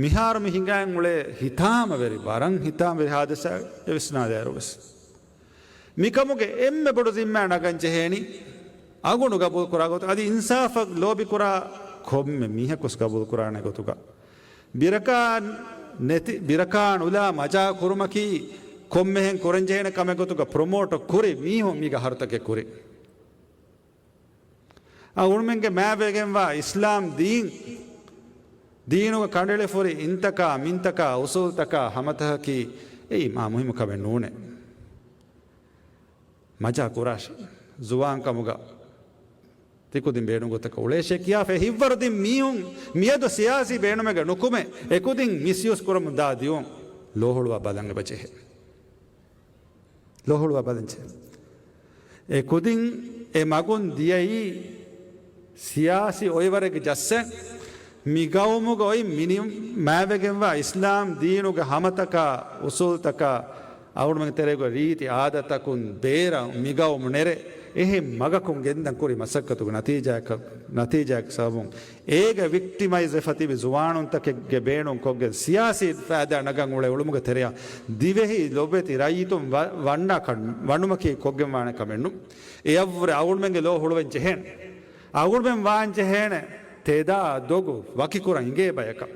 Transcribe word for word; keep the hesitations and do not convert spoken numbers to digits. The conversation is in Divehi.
މިހާރު މި ހިނގައިން އުޅޭ ހިތާމަވެރި، ވަރަށް ހިތާމަވެރި ހާދިސާއެއް ވިސްނާލާއިރު ވެސް، މިކަމުގެ އެންމެ ބޮޑު ޒިންމާ ނަގަން ޖެހޭނީ، އަގުނު ގަބޫލު ކުރާ ގޮތު، އަދި އިންސާފަށް ލޯބި ކުރާ ކޮންމެ މީހަކުސް ގަބޫލު ކުރާނެ ގޮތުގަ، ބިރަކާ ނެތި، ބިރަކާ ނުލާ މަޖާ ކުރުމަކީ ކޮންމެހެން ކުރަންޖެހޭނެ ކަމެއް ގޮތުގަ ޕްރޮމޯޓް ކުރި މީހުން މީގަ ހަރުތަކެއް ކުރި. އަ، އުޅުމެންގެ މާތްވެގެންވާ އިސްލާމް ދީން، ދީނުގެ ކަނޑައެޅިފަ ހުރި އިންތަކާ، މިންތަކާ، އުސޫލްތަކާ، ހަމަތަކަކީ އެއީ މާ މުހިއްމު ކަމެއް ނޫނޭ. މަޖާ ކުރާށި، ޒުވާން ކަމުގަ ތިކުދިން ބޭނުން ގޮތަކަށް އުޅޭށޭ ކިޔާފަ، ހިތްވަރުދިން މީހުން މިއަދު ސިޔާސީ ބޭނުމެއްގަ ނުކުމެ، އެކުދިން މިސްޔޫސް ކުރަމުން ދާ ދިއުން ލޯހުޅުވާ ބަލަން އެބަ ޖެހޭ. ލޯހުޅުވާ ބަލަން ޖެހޭ. އެ ކުދިން އެ މަގުން ދިޔައީ ސިޔާސީ އޮއިވަރެއްގެ ޖައްސަން، މި ގައުމުގަ އޮތް މިނި، މާތްވެގެންވާ އިސްލާމް ދީނުގެ ހަމަތަކާ، އުސޫލްތަކާ، އަޅުގަނޑުމެންގެ ތެރޭގަ ރީތި އާދަތަކުން ބޭރަށް މި ގައުމު ނެރެ، އެހެން މަގަކުން ގެންދަން ކުރި މަސައްކަތުގެ ނަތީޖާއަކަށް، ނަތީޖާއަކަށް ސަބަބުން، އޭގަ ވިކްޓިމައިޒް ވެފަ ތިބި ޒުވާނުންތަކެއްގެ ބޭނުން ކޮށްގެން ސިޔާސީ ފައިދާ ނަގަން އުޅޭ އުޅުމުގެ ތެރެއަށް ދިވެހި ލޮބެތި ރައްޔިތުން ވަ-، ވަންނާ ކަން ވަނުމަކީ ކޮށްގެން ވާނެ ކަމެއް ނޫން. އެއަށްވުރެ އަޅުގަނޑުމެންގެ ލޯ ހުޅުވަން ޖެހޭނެ. އަޅުގަނޑުމެން ވާން ޖެހޭނެ ތެދާ ދޮގު ވަކިކުރަން އިނގޭ ބަޔަކަށް.